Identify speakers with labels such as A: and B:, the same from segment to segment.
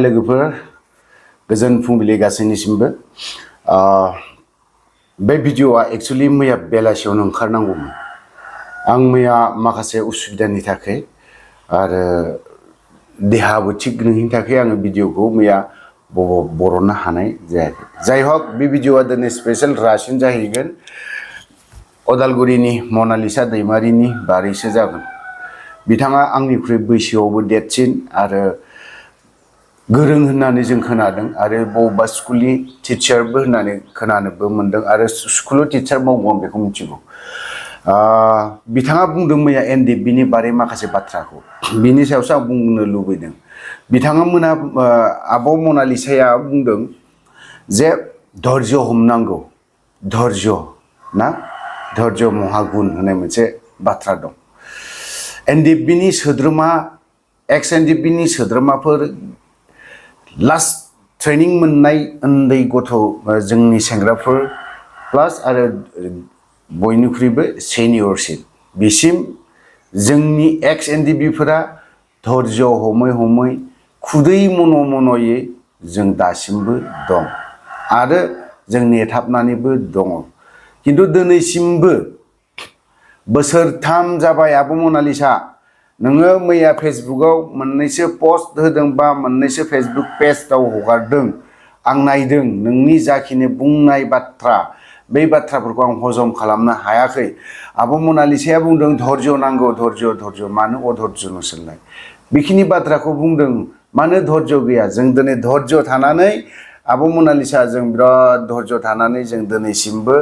A: लोगोफोर गोजोन फुंबिलि गासैनिसिमबो बे भिडिअआ एक्चुअली मैया बेलासियावनो ओंखारनांगौमोन आं मैया माखासे उसुबिदानि थाखाय आरो देहाबो थिग नङिनि थाखाय आङो भिडिअखौ मैया बरननो हानाय जायाखै जाय हक बे भिडिअआ दिनै स्पेशल रासिन जाहैगोन अदालगुरिनि मनालिसा दैमारिनि बारैसो जागोन बिथाङा आंनिख्रुइ बैसोआवबो देरसिन आरो गोरों होननानै जों खोनादों आरो बबेबा स्कुलनि टिचारबो होननानै खोनानोबो मोनदों आरो स्कुलाव टिचार मावगौ आं बेखौ मिथिगौ बिथाङा बुंदों मैया ndfbनि बारै माखासे बाथ्राखौ बिनि सायावसो आं बुंनो लुबैदों बिथांमोना आब' मनालिसाया बुंदों जे धैर्य हमनांगौ धैर्य ना धैर्य महागुन होननाय मोनसे बाथ्रा दं ndfbनि सोद्रोमा एक्स ndfbनि सोद्रोमाफोर लास्ट ट्रेनिं मोननाय उन्दै गथ' जोंनि सेंग्राफोर प्लास आरो बयनिख्रुइबो सेनियरसिन बिसिम जोंनि एक्स ndfbफोरा धैर्य हमै हमै खुदै मन' मन'यै जों दासिमबो दं आरो जों नेथाबनानैबो दङ खिन्थु दिनैसिमबो बोसोरथाम जाबाय आब' मनालिसा नोङो मैया फेसबुकआव मोननैसो पस्ट होदों बा मोननैसो फेसबुक पेजआव हगारदों आं नायदों नोंनि जाखिनि बुंनाय बाथ्रा बै बाथ्राफोरखौ आं हजम खालामनो हायाखै आब' मनालिसाया बुंदों धैर्य नांगौ धैर्य मानो अधैर्य नोंसोरलाय बेखिनि बाथ्राखौ बुंदों मानो धैर्य गैया जों दिनै धैर्य थानानै आब' मनालिसा जों बिराद धैर्य थानानै जों दिनैसिमबो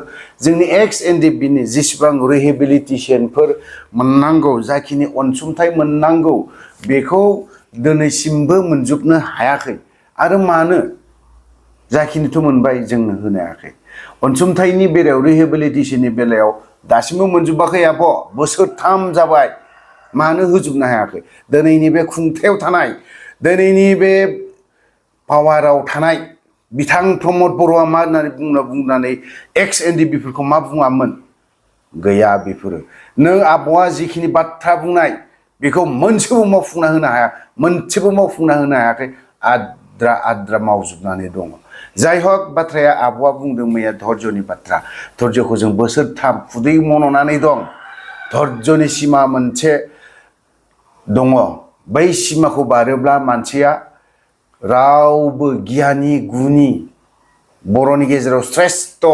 A: जोंनि एक्स ndfbनि जेसेबां रिहेबिलिटेसनफोर मोननांगौ जाखिनि अनसुंथाइ मोननांगौ बेखौ दिनैसिमबो मोनजोबनो हायाखै आरो मानो जाखिनिथ' मोनबाय जोंनो होनो हायाखै अनसुंथाइनि बेलायाव रिहेबिलिटेसननि बेलायाव दासिमबो मोनजोबाखै आब' बोसोरथाम जाबाय मानो होजोबनो हायाखै दिनैनि बे खुंथायाव थानाय दिनैनि बे पावाराव थानाय बिथां प्रमद बर'आ मा होननानै बुंनानै एक्स ndfbफोरखौ मा बुङामोन गैया बेफोरो नों आब'आ जिखिनि बाथ्रा बुंनाय बेखौ मोनसेबो मावफुंना होनो हाया मोनसेबो मावफुंना होनो हायाखै आद्रा मावजोबनानै दङ जाय हक बाथ्राया आब'आ बुंदों मैया धैर्यनि बाथ्रा धैर्यखौ जों बोसोरथाम खुदै मन'नानै दं धैर्यनि सिमा मोनसे दङ बै सिमाखौ बारोब्ला मानसिया रावबो गियानि गुनि बर'नि गेजेराव श्रेष्ठ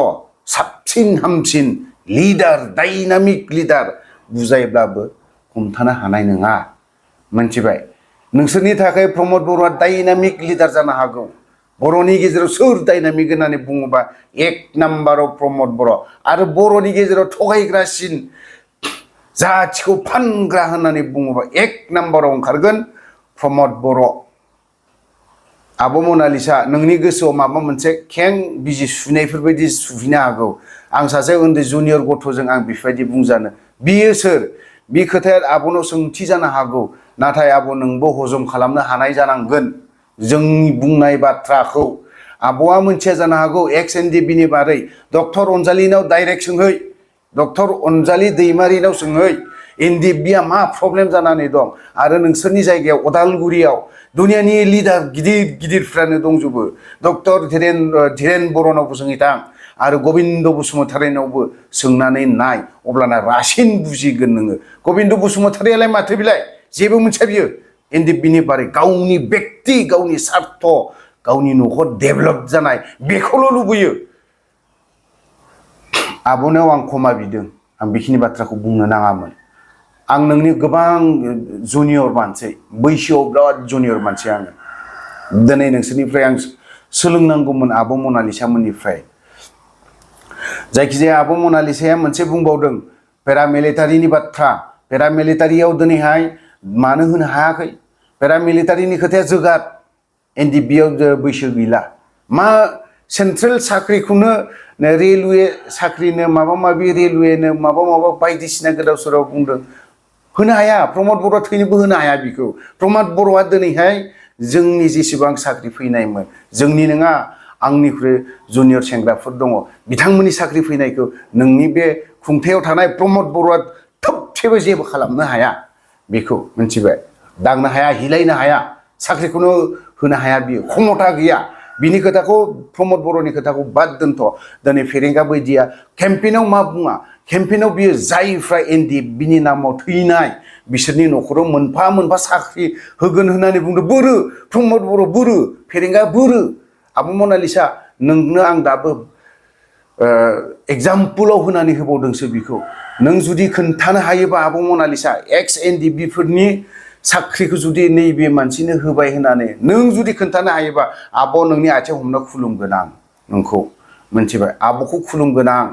A: साबसिन हामसिन लिडार डायनामिक लिडार बुजायब्लाबो हमथानो हानाय नङा मोनथिबाय नोंसोरनि थाखाय प्रमद बर'आ डायनामिक लिडार जानो हागौ बर'नि गेजेराव सोर डायनामिक होननानै बुङोबा एक नाम्बाराव प्रमद बर' आरो बर'नि गेजेराव थगायग्रासिन जाथिखौ फानग्रा होननानै बुङोबा एक नाम्बाराव ओंखारगोन प्रमद बर' आब' मनालिसा नोंनि गोसोआव माबा मोनसे खें बिजि सुनायफोर बायदि सुफिननो हागौ आं सासे उन्दै जुनियर गथ'जों आं बेफोरबायदि बुंजानो बियो सोर बे खोथाया आब'नाव सोंथि जानो हागौ नाथाय आब' नोंबो हजम खालामनो हानाय जानांगोन जोंनि बुंनाय बाथ्राखौ आब'आ मोनथिया जानो हागौ एक्स ndfbनि बारै डक्टर अनजालिनाव डाइरेक्ट सोंहै डक्टर अनजालि दैमारिनाव सोंहै ndfbआ मा प्रब्लेम जानानै दं आरो नोंसोरनि जायगायाव अदालगुरियाव दुनियानि लिडार गिदिर गिदिरफ्रानो दंजोबो डक्टर धीरेन बर'नावबो सोंहैथां आरो गबिन्द बसुमतारीनावबो सोंनानै नाय अब्लाना रासिन बुजिगोन नोङो गबिन्द बसुमतारीयालाय माथो बिलाय जेबो मोनथिया बियो ndfbनि बारै गावनि बेक्ति गावनि सार्थ गावनि न'खर डेभेलप जानाय बेखौल' लुबैयो आब'नाव आं क्षमा बिदों आं बेखिनि बाथ्राखौ बुंनो नाङामोन आं नोंनि गोबां जुनियर मानसि बैसोआव बिराद जुनियर मानसि आङो दिनै नोंसोरनिफ्राय आं सोलोंनांगौमोन आब' मनालिसामोननिफ्राय जायखिजाया आब' मनालिसाया मोनसे बुंबावदों पेरामिलिटारिनि बाथ्रा पेरामिलिटारियाव दिनैहाय मानो होनो हायाखै पेरामिलिटारिनि खोथाया जोगार ndfbआव बैसो गैला मा सेन्ट्रेल साख्रिखौनो रेलवे साख्रिनो माबा माबि रेलवेनो माबा बायदिसिना गोदाव सोराव बुंदों होनो हाया प्रमद बर'आ थैनोबो होनो हाया बिखौ प्रमद बर'आ दिनैहाय जोंनि जेसेबां साख्रि फैनायमोन जोंनि नङा आंनिख्रुइ जुनियर सेंग्राफोर दङ बिथांमोननि साख्रि फैनायखौ नोंनि बे खुंथायाव थानाय प्रमद बर'आ थोबसेबो जेबो खालामनो हाया बेखौ मिथिबाय दांनो हाया हिलायनो हाया साख्रिखौनो होनो हाया बियो क्षमता गैया बिनि खोथाखौ प्रमद बर'नि खोथाखौ बाद दोनथ' दिनै फेरेंगा बायदिया केम्पेइनाव मा बुङा केम्पेइनाव बियो जायफ्रा एनडिएफबिनि नामाव थैनाय बिसोरनि न'खराव मोनफा मोनफा साख्रि होगोन होननानै बुंदों बोरो प्रमद बर' बोरो फेरेंगा बोरो आब' मनालिसा नोंनो आं दाबो एग्जाम्पलाव होनानै होबावदोंसो बिखौ नों जुदि खोन्थानो हायोबा आब' मनालिसा एक्स एनडिएफबि फोरनि साख्रिखौ जुदि नैबे मानसिनो होबाय होननानै नों जुदि खोन्थानो हायोबा आब' नोंनि आथिं हमना खुलुमगोन आं नोंखौ मोनथिबाय आब'खौ खुलुमगोन आं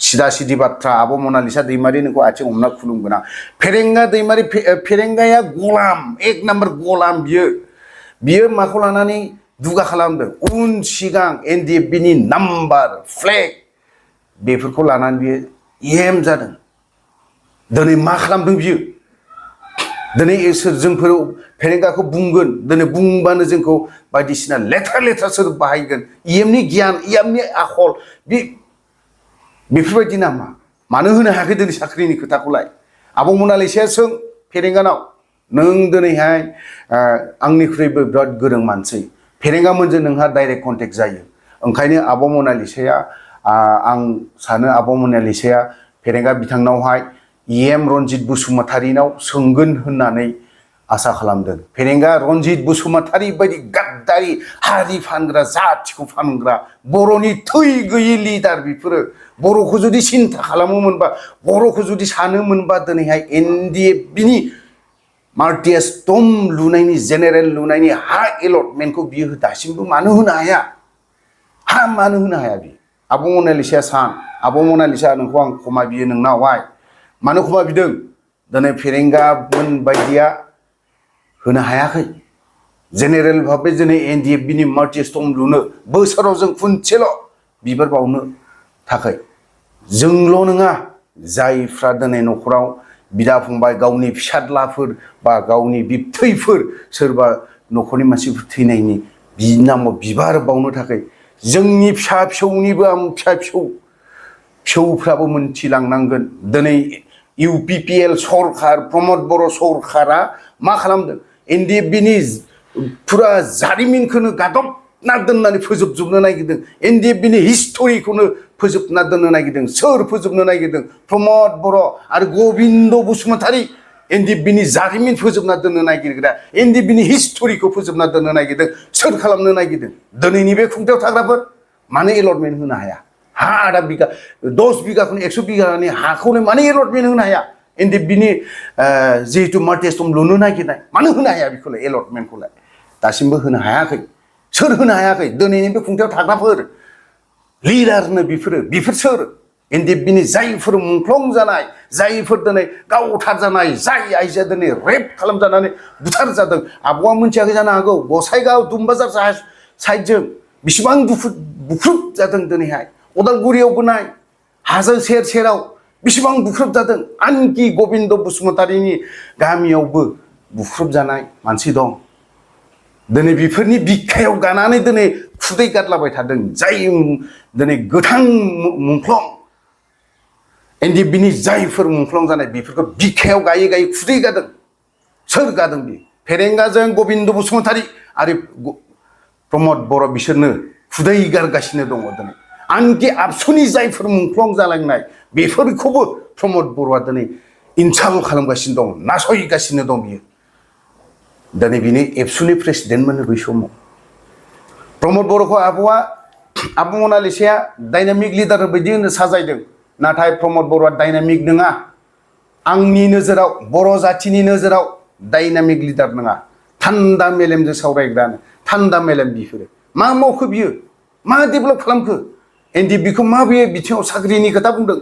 A: सिदा सिदि बाथ्रा आब' मनालिसा दैमारि नोंखौ आथिं हमना खुलुमगोन आं फेरेंगा दैमारि फेरेंगाया गलाम एक नाम्बार गलाम बियो माखौ लानानै दुगा खालामदों उन सिगां एनडिएफबिनि नाम्बार फ्लेग बेफोरखौ लानानै बियो एम जादों दिनै मा खालामदों बियो दिनै जोंफोर फेरेंगाखौ बुंगोन दिनै बुंबानो जोंखौ बायदिसिना लेथ्रा लेथ्रा सोदोब बाहायगोन इएमनि गियान इएमनि आखल बेफोरबायदि नामा मानो होनो हायाखै दिनै साख्रिनि खोथाखौलाय आब' मनालिसाया सों फेरेंगानाव नों दिनैहाय आंनिख्रुइबो बिराद गोरों मानसि फेरेंगामोनजों नोंहा डाइरेक्ट कन्टेक्ट जायो ओंखायनो आब' मनालिसाया आं सानो आब' मनालिसाया फेरेंगा बिथांनावहाय इएम रनजित बसुमतारिनाव सोंगोन होननानै आसा खालामदों फेरेंगा रनजित बसुमतारि बायदि गाद्दारि हारि फानग्रा जाथिखौ फानग्रा बर'नि थै गैयै लिडार बेफोरो बर'खौ जुदि सिन्था खालामोमोनबा बर'खौ जुदि सानोमोनबा दिनैहाय एनडिएफबिनि मार्टियास टम लुनायनि जेनेरेल लुनायनि हा एलटमेन्टखौ बियो दासिमबो मानो होनो हाया मानो होनो हाया बियो आब' मनालिसाया सान आब' मनालिसा नोंखौ आं खमा बियो नोंनावहाय मानो खमा बिदों दिनै फेरेंगामोन बायदिया होनो हायाखै जेनेरेल भाबै दिनै एनडिएफबिनि मार्टियास टम लुनो बोसोराव जों खनसेल' बिबार बावनो थाखाय जोंल' नङा जायफ्रा दिनै न'खराव बिदा फंबाय गावनि फिसाज्लाफोर बा गावनि बिबथैफोर सोरबा न'खरनि मानसिफोर थैनायनि नामाव बिबार बावनो थाखाय जोंनि फिसा फिसौनिबो आं फिसौफ्राबो मोनथिलांनांगोन दिनै इउपिपिएल सरकार प्रमद बर' सरकारा मा खालामदों एनडिएफबिनि फुरा जारिमिनखौनो गादबना दोननानै फोजोबजोबनो नागिरदों एनडिएफबिनि हिस्टरिखौनो फोजोबना दोननो नागिरदों सोर फोजोबनो नागिरदों प्रमद बर' आरो गबिन्द बसुमतारि एनडिएफबिनि जारिमिन फोजोबना दोननो नागिरग्रा एनडिएफबिनि हिस्टरिखौ फोजोबना दोननो नागिरदों सोर खालामनो नागिरदों दिनैनि बे खुंथायाव थाग्राफोर मानो एलटमेन्ट होनो हाया हा आधा बिघा 10 बिघाखौनो 100 बिघानि हाखौनो मानो एलटमेन्ट होनो हाया एनडिएफबिनि जिहेतु मार्टियास टम लुनो नागिरनाय मानो होनो हाया बेखौलाय एलटमेन्टखौलाय दासिमबो होनो हायाखै सोर होनो हायाखै दिनैनि बे खुंथायाव थाग्राफोर लिडारनो बेफोर सोर एनडिएफबिनि जायफोर मुंख्लं जानाय जायफोर दिनै गावथार जानाय जाय आइजोआ दिनै रेप खालामजानानै बुथार जादों आब'आ मोनथियाखै जानो हागौ गसाइगाव दुमबाजार साइडजों बेसेबां बुख्रुब जादों दिनैहाय उदालगुरियावबो नाय हाजो सेराव बेसेबां बुख्रुब जादों आनखि गबिन्द बसुमतारिनि गामियावबो बुख्रुब जानाय मानसि दं दिनै बेफोरनि बिखायाव गानानै दिनै खुदै गारलाबाय थादों जाय दिनै गोथां मुंख्लं एनडिएफबिनि जायफोर मुंख्लं जानाय बेफोरखौ बिखायाव गायै गायै खुदै गादों सोर गादों बे फेरेंगाजों गबिन्द बसुमतारि आरो प्रमद बर' बिसोरनो खुदै गारगासिनो दङ दिनै आनखि आबसुनि जायफोर मुंख्लं जालांनाय बेफोरखौबो प्रमद बर'आ दिनै इनसाल्ट खालामगासिनो दं नासयगासिनो दं बियो दिनै बिनि एबसुनि प्रेसिडेन्टमोन बै समाव प्रमद बर'खौ आब' मनालिसाया डाइनामिक लिडार बायदि होनो साजायदों नाथाय प्रमद बर'आ डाइनामिक नङा आंनि नोजोराव बर' जाथिनि नोजोराव डाइनामिक लिडार नङा थान्दा मेलेमजों सावरायग्रानो थान्दा मेलेम बिफोरो मा मावखो बियो मा डेभेलप खालामखो एनडिएफबिखौ माबे बिथिङाव साख्रिनि खोथा बुंदों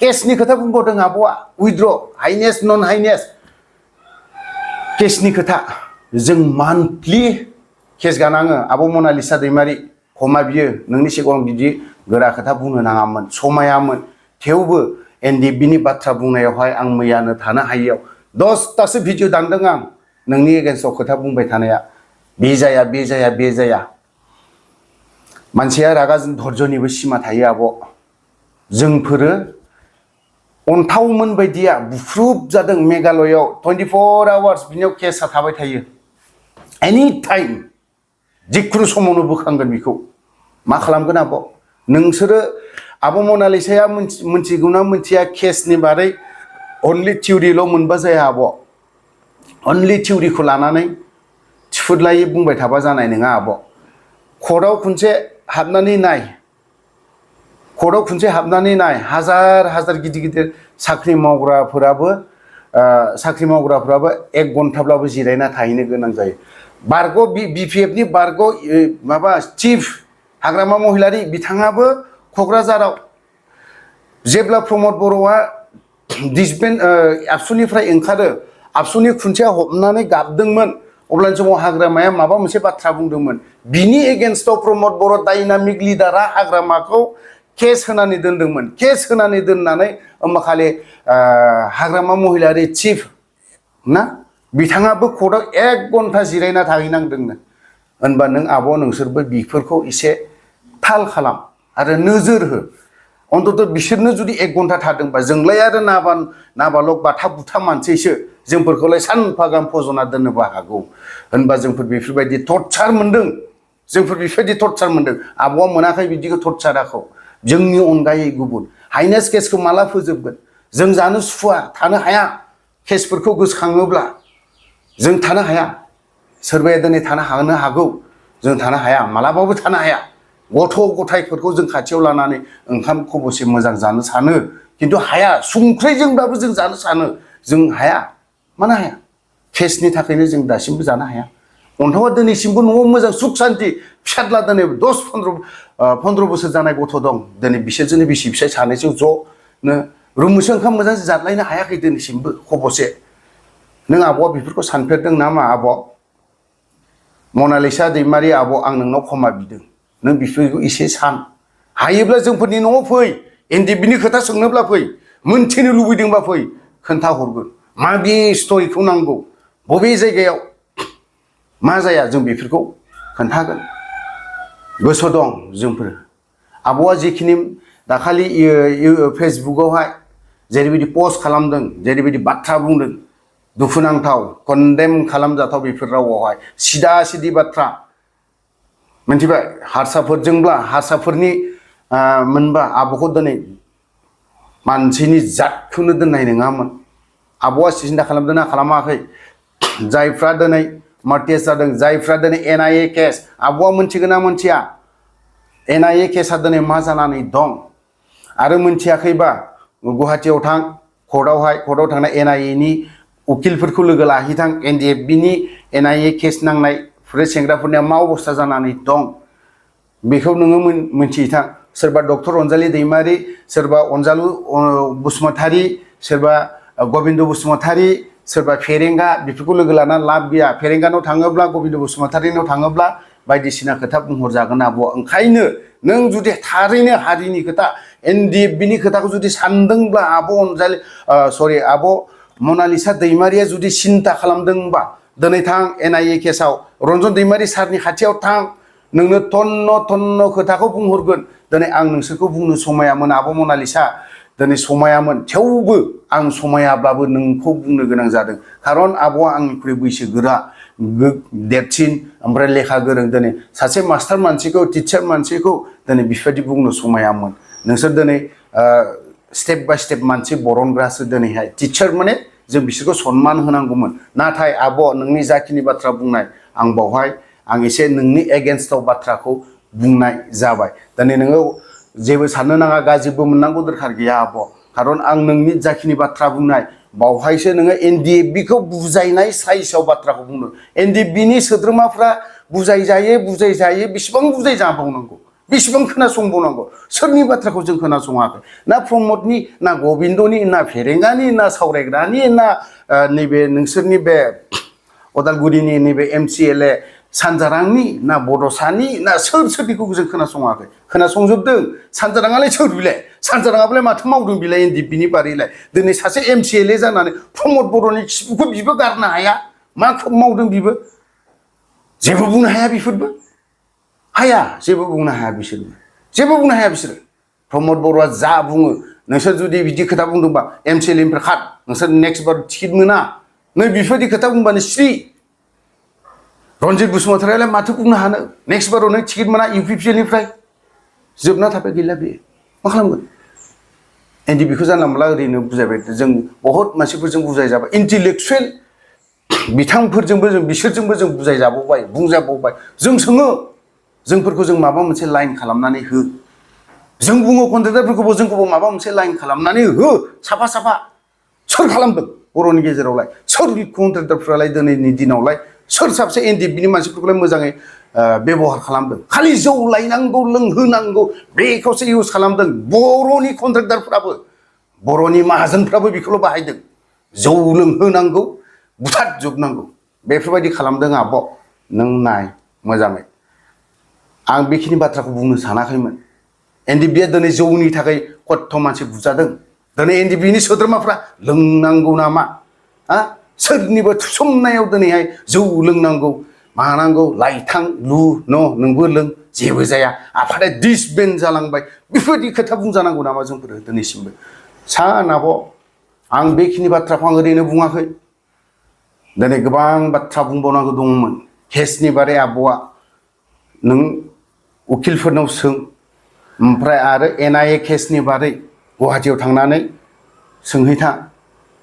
A: केसनि खोथा बुंबावदों आब'आ उइथड्र हाइनेस नन हाइनेस केसनि खोथा जों मान्थलि केस गानाङो आब' मनालिसा दैमारि खमा बियो नोंनि सिगाङाव बिदि गोरा खोथा बुंनो नाङामोन समायामोन थेवबो एनडिएफबिनि बाथ्रा बुंनायावहाय आं मैयानो थानो हायियाव 10तासो भिडिअ दानदों आं नोंनि एगेन्स्टआव खोथा बुंबाय थानाया बे जाया मानसिया रागा धर्जनिबो सिमा थायो आब' जोंफोरो अन्थावमोन बायदिया बुख्रुब जादों मेघालयआव 24 आवार्स बिनियाव केसा थाबाय थायो एनी टाइम जिखुनु समावनो बोखांगोन बेखौ मा खालामगोन आब' नोंसोरो आब' मनालिसाया मोनथिगौना मोनथिया केसनि बारै अनलि थिउरिल' मोनबा जाया आब' अनलि थिउरिखौ लानानै थिफुदलायै बुंबाय थाबा जानाय नङा आब' कर्टआव खनसे हाबनानै नाय कर्टआव खनसे हाबनानै नाय हाजार हाजार गिदिर गिदिर साख्रि मावग्राफोराबो 1 घन्टाब्लाबो जिरायना थाहैनो गोनां जायो बारग' बिपिएफनि बारग' माबा चिफ हाग्रामा महिलारि बिथाङाबो क'क्राझाराव जेब्ला प्रमद बर'आ डिसबेन्ड आबसुनिफ्राय ओंखारो आबसुनि खुन्थिया हमनानै गाबदोंमोन अब्लानि समाव हाग्रामाया माबा मोनसे बाथ्रा बुंदोंमोन बिनि एगेन्स्टआव प्रमद बर' डाइनामिक लिडारा हाग्रामाखौ केस होनानै दोनदोंमोन केस होनानै दोननानै खालि हाग्रामा महिलारि चिफ ना बिथाङाबो कर्टआव 1 घन्टा जिरायना थाहैनांदोंनो होनबा नों आब' नोंसोरबो बिफोरखौ एसे थाल खालाम आरो नोजोर हो अन्तत बिसोरनो जुदि 1 घन्टा थादोंबा जोंलाय आरो नाबालक बाथा बुथा मानसिसो जोंफोरखौलाय सानफा गाहाम फजना दोननोबो हागौ होनबा जोंफोर बेफोरबायदि टर्चार मोनदों जोंफोर बेफोरबायदि टर्चार मोनदों आब'आ मोनाखै बिदिखौ टर्चाराखौ जोंनि अनगायै गुबुन हाइनेस केसखौ माला फोजोबगोन जों जानो सुखुवा थानो हाया केसफोरखौ गोसोखाङोब्ला जों थानो हाया सोरबाया दिनै थानो हागौ जों थानो हाया मालाबाबो थानो हाया गथ' गथायफोरखौ जों खाथियाव लानानै ओंखाम खबसे मोजां जानो सानो खिन्थु हाया संख्रिजोंब्लाबो जों जानो सानो जों हाया मानो हाया केसनि थाखायनो जों दासिमबो जानो हाया अन्थावा दिनैसिमबो न'आव मोजां सुख सान्ति फिसाद्ला दिनै 10-15 बोसोर जानाय गथ' दं दिनै बिसोरजोंनो बिसि फिसाय सानैजों ज'नो रुमुसे ओंखाम मोजां जाद्लायनो हायाखै दिनैसिमबो खबसे नों आब'आ बेफोरखौ सानफेरदों नामा आब' मनालिसा दैमारि आब' आं नोंनाव क्षमा बिदों नों बेफोरखौ एसे सान हायोब्ला जोंफोरनि न'आव फै एनडिएफबिनि खोथा सोंनोब्ला फै मोनथिनो लुबैदोंबा फै खोन्थाहरगोन माबे स्ट'रिखौ नांगौ बबे जायगायाव मा जाया जों बेफोरखौ खोन्थागोन गोसो दं जोंफोर आब'आ जिखिनि दाखालि फेसबुकआवहाय जेरैबायदि पस्ट खालामदों जेरैबायदि बाथ्रा बुंदों दुखुनांथाव कन्डेम खालामजाथाव बेफोर रावावहाय सिदा सिदि बाथ्रा मिन्थिबाय हारसाफोरजोंब्ला हारसाफोरनि मोनबा आब'खौ दिनै मानसिनि जातखौनो दोननाय नङामोन आब'आ सिन्था खालामदोंना खालामाखै जायफ्रा दिनै मार्टियास जादों जायफ्रा दिनै एनआइए केस आब'आ मोनथिगोन ना मोनथिया एनआइए केसआ दिनै मा जानानै दं आरो मोनथियाखैबा गुवाहाटियाव थां कर्टआव थांना एनआइएनि उकिलफोरखौ लोगो लाहैथां एनडिएफबिनि एनआइए केस नांनाय सेंग्राफोरनिया मा अबस्था जानानै दं बेखौ नोङो मोनथिथां सोरबा डक्टर अनजालि दैमारि सोरबा अनजालु बसुमतारी सोरबा गबिन्द बसुमतारी सोरबा फेरेंगा बेफोरखौ लोगो लानानै लाब गैया फेरेंगानाव थाङोब्ला गबिन्द बसुमतारीनाव थाङोब्ला बायदिसिना खोथा बुंहरजागोन आब'आ ओंखायनो नों जुदि थारैनो हारिनि खोथा एनडिएफबिनि खोथाखौ जुदि सानदोंब्ला आब' मनालिसा दैमारिया जुदि सिन्था खालामदोंबा दिनै थां एनआइए केसआव रन्जन दैमारि सारनि खाथियाव थां नोंनो थन्न खोथाखौ बुंहरगोन दिनै आं नोंसोरखौ बुंनो समायामोन आब' मनालिसा दिनै समायामोन थेवबो आं समायाब्लाबो नोंखौ बुंनो गोनां जादों खारन आब'आ आंनिख्रुइ बैसो गोरा देरसिन ओमफ्राय लेखा गोरों दिनै सासे मास्टार मानसिखौ टिचार मानसिखौ दिनै बेफोरबायदि बुंनो समायामोन नोंसोर दिनै स्टेप बाय स्टेप मानसि बरनग्रासो दिनैहाय टिचार माने जों बिसोरखौ सनमान होनांगौमोन नाथाय आब' नोंनि जाखिनि बाथ्रा बुंनाय आं बावहाय आं एसे नोंनि एगेन्स्टआव बाथ्राखौ बुंनाय जाबाय दिनै नोङो जेबो साननो नाङा गाज्रिबो मोननांगौ दरखार गैया आब' खारन आं नोंनि जाखिनि बाथ्रा बुंनाय बावहायसो नोङो एनडिएफबिखौ बुजायनाय साइसआव बाथ्राखौ बुंदों एनडिएफबिनि सोद्रोमाफ्रा बुजायजायो बेसेबां बुजायजाबावनांगौ बेसेबां खोनासंबावनांगौ सोरनि बाथ्राखौ जों खोनासङाखै ना प्रमदनि ना गबिन्दनि ना फेरेंगानि ना सावरायग्रानि ना नैबे नोंसोरनि बे अदालगुरिनि नैबे एमसिएलए सानजारांनि ना बड'सानि ना सोरनिखौ जों खोनासङाखै खोनासंजोबदों सानजाराङालाय सोर बिलाय सानजाराङालाय माथो मावदों बिलाय एनडिएफबिनि बारैलाय दिनै सासे एमसिएलए जानानै प्रमद बर'नि खिबुखौ बिबो गारनो हाया मा मावदों बिबो जेबो बुंनो हाया बिफोरबो हाया जेबो बुंनो हाया बिसोरबो जेबो बुंनो हाया बिसोरो प्रमद बर'आ जा बुङो नोंसोर जुदि बिदि खोथा बुंदोंबा एमसिएलएनिफ्राय खाट नोंसोर नेक्स्ट बार टिकेट मोना नै बेफोरबायदि खोथा बुंबानो स्रि रनजित बसुमतारियालाय माथो बुंनो हानो नेक्स्ट बाराव नों टिकेट मोना UPPL निफ्राय जोबना थाबाय गैला बे मा खालामगोन NDB खौ जानला मोनला ओरैनो बुजायबाय जों बहुत मानसिफोरजों बुजायजाबाय इन्टेलेक्चुवेल बिथांफोरजोंबो जों बिसोरजोंबो जों बुजायजाबावबाय बुंजाबावबाय जों सोङो जोंफोरखौ जों माबा मोनसे लाइन खालामनानै हो जों बुङो कन्ट्रेक्टरफोरखौबो जोंखौबो माबा मोनसे लाइन खालामनानै हो साफा साफा सोर खालामदों बर'नि गेजेरावलाय सोर कन्ट्रेक्टरफ्रालाय दिनैनि दिनावलाय सोर साबसे NDB नि मानसिफोरखौलाय मोजाङै बेबहार खालामदों खालि जौ लायनांगौ लोंहोनांगौ बेखौसो इउज खालामदों बर'नि कन्ट्रेक्टरफ्राबो बर'नि माहाजोनफ्राबो बेखौल' बाहायदों जौ लोंहोनांगौ बुथारजोबनांगौ बेफोरबायदि खालामदों आब' नों नाय मोजाङै आं बेखिनि बाथ्राखौ बुंनो सानाखैमोन NDB आ दिनै जौनि थाखाय खथ' मानसि बुजादों दिनै NDB नि सोद्रोमाफ्रा लोंनांगौ नामा हा सोरनिबो थुसोमनायाव दिनैहाय जौ लोंनांगौ मानांगौ लाइथां लु न' नोंबो लों जेबो जाया आफादा डिसबेन्ड जालांबाय बेफोरबायदि खोथा बुंजानांगौ नामा जोंफोर दिनैसिमबो सान आब' आं बेखिनि बाथ्राखौ आं ओरैनो बुङाखै दिनै गोबां बाथ्रा बुंबावनांगौ दंमोन केसनि बारै आब'आ नों उकिलफोरनाव सों ओमफ्राय आरो NIA केसनि बारै गुवाहाटीयाव थांनानै सोंहैथा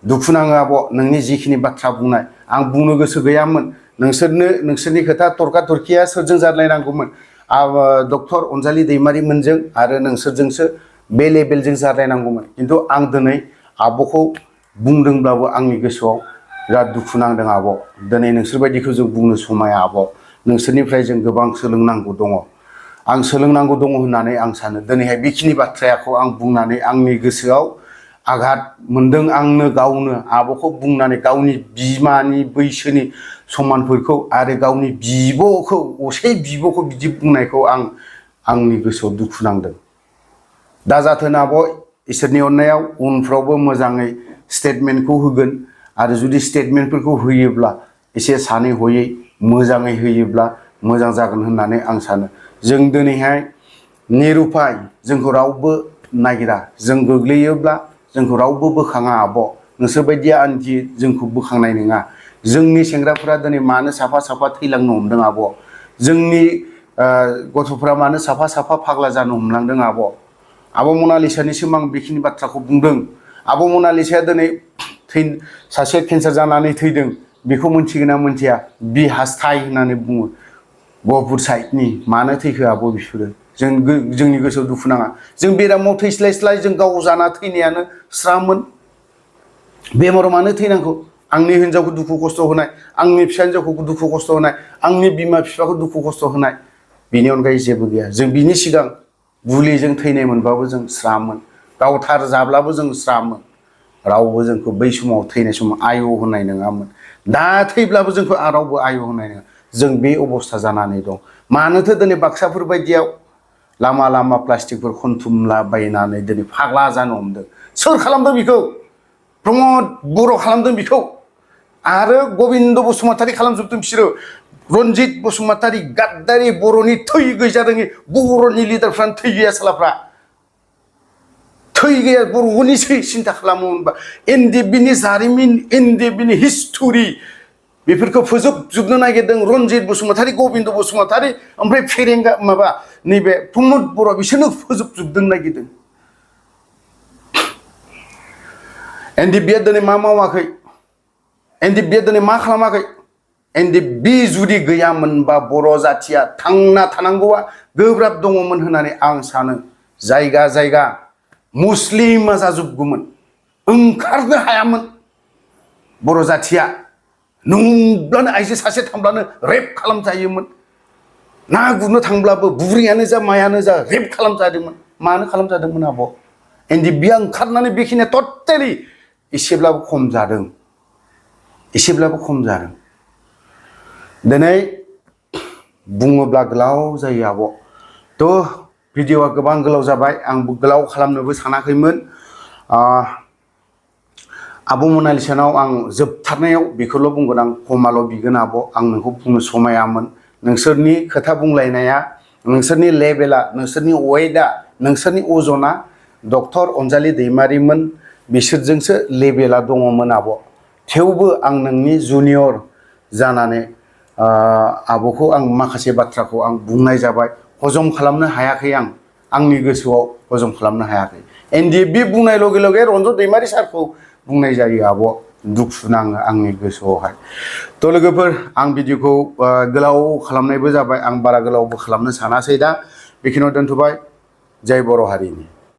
A: दुखु नाङो आब' नोंनि जिखिनि बाथ्रा बुंनाय आं बुंनो गोसो गैयामोन नोंसोरनि खोथा तर्का तर्किया सोरजों जालायनांगौमोन डक्टर अनजालि दैमारिमोनजों आरो नोंसोरजोंसो बे लेभेलजों जालायनांगौमोन खिन्थु आं दिनै आब'खौ बुंदोंब्लाबो आंनि गोसोआव बिराद दुखु नांदों आब' दिनै नोंसोरबायदिखौ जों बुंनो समाया आब' नोंसोरनिफ्राय जों गोबां सोलोंनांगौ दङ आं सोलोंनांगौ दङ होननानै आं सानो दिनैहाय बेखिनि बाथ्राखौ आं बुंनानै आंनि गोसोआव आघात मोनदों आंनो गावनो आब'खौ बुंनानै गावनि बिमानि बैसोनि समानफोरखौ आरो गावनि बिब'खौ असे बिब'खौ बिदि बुंनायखौ आंनि गोसोआव दुखु नांदों दा जाथों आब' इसोरनि अननायाव उनफ्रावबो मोजाङै स्टेटमेन्टखौ होगोन आरो जुदि स्टेटमेन्टफोरखौ होयोब्ला एसे सानै हयै मोजाङै होयोब्ला मोजां जागोन होननानै आं सानो जों दिनैहाय निरुपाय जोंखौ रावबो नागिरा जों गोग्लैयोब्ला जोंखौ रावबो बोखाङा आब' नोंसोरबायदिया आन्थि जोंखौ बोखांनाय नङा जोंनि सेंग्राफोरा दिनै मानो साफा साफा थैलांनो हमदों आब' जोंनि गथ'फोरा मानो साफा साफा फाग्ला जानो हमलांदों आब' मनालिसानि सिम आं बेखिनि बाथ्राखौ बुंदों आब' मनालिसाया दिनै सासे केन्सार जानानै थैदों बेखौ मोनथिगोन ना मोनथिया बि हास्थाय होननानै बुङो गहपुर साइडनि मानो थैखो आब' बिसोरो जोंनि गोसोआव दुखु नाङा जों बेरामाव थैस्लायस्लाय जों गाव जाना थैनायानो स्रामोन बेमाराव मानो थैनांगौ आंनि हिन्जावखौ दुखु खस्थ' होनाय आंनि फिसा हिन्जावखौ दुखु खस्थ' होनाय आंनि बिमा बिफाखौ दुखु खस्थ' होनाय बेनि अनगायै जेबो गैया जों बिनि सिगां गुलिजों थैनाय मोनबाबो जों स्रामोन गावथार जाब्लाबो जों स्रामोन रावबो जोंखौ बै समाव थैनाय समाव आय' होननाय नङामोन दा थैब्लाबो जोंखौ रावबो आय' होननाय नङा जों बे अबस्था जानानै दं मानोथो दिनै बाक्साफोर बायदियाव लामा लामा प्लास्टिकफोर खनथुमलाबायनानै दिनै फाग्ला जानो हमदों सोर खालामदों बेखौ प्रमद बर' खालामदों बेखौ आरो गबिन्द बसुमतारी खालामजोबदों बिसोरो रनजित बसुमतारी गाद्दारि बर'नि थै गैजारोङि बर'नि लिडारफ्रानो थै गैया सालाफ्रा थै गैया बर'नि सिन्था खालामो होनबा एनडिएफबिनि जारिमिन एनडिएफबिनि हिस्टरि बेफोरखौ फोजोबजोबनो नागिरदों रनजित बसुमतारी गबिन्द बसुमतारी ओमफ्राय फेरेंगा माबा नैबे प्रमद बर' बिसोरनो फोजोबजोबदों नागिरदों एनडिएफबिया दिनै मा मावाखै एनडिएफबिया दिनै मा खालामाखै एनडिएफबि जुदि गैयामोनबा बर' जाथिया थांना थानांगौआ गोब्राब दङमोन होननानै आं सानो जायगा जायगा मुस्लिमा जाजोबगौमोन ओंखारनो हायामोन बर' जाथिया नंब्लानो आइजो सासे थांब्लानो रेप खालामजायोमोन ना गुरनो थांब्लाबो बुरैयानो जा मायानो जा रेप खालामजादोंमोन मानो खालामजादोंमोन आब' एनडिएफबिया ओंखारनानै बेखिनिया टटेलि एसेब्लाबो खम जादों दिनै बुङोब्ला गोलाव जायो आब' थ' भिडिअआ गोबां गोलाव जाबाय आंबो गोलाव खालामनोबो सानाखैमोन आब' मनालिसानाव आं जोबथारनायाव बेखौल' बुंगोन आं खमाल' बिगोन आब' आं नोंखौ बुंनो समायामोन नोंसोरनि खोथा बुंलायनाया नोंसोरनि लेभेला नोंसोरनि वेटआ नोंसोरनि अजना डक्टर अनजालि दैमारिमोन बिसोरजोंसो लेभेला दङमोन आब' थेवबो आं नोंनि जुनियर जानानै आब'खौ आं माखासे बाथ्राखौ आं बुंनाय जाबाय हजम खालामनो हायाखै आंनि गोसोआव हजम खालामनो हायाखै ndfb बुंनाय लगे लगे रन्जन दैमारि सारखौ बुंनाय जायो आब' दुखु नाङो आंनि गोसोआवहाय थ' लोगोफोर आं भिडिअखौ गोलाव खालामनायबो जाबाय आं बारा गोलावबो खालामनो सानासै दा बेखिनियाव दोनथ'बाय जय बर' हारिनि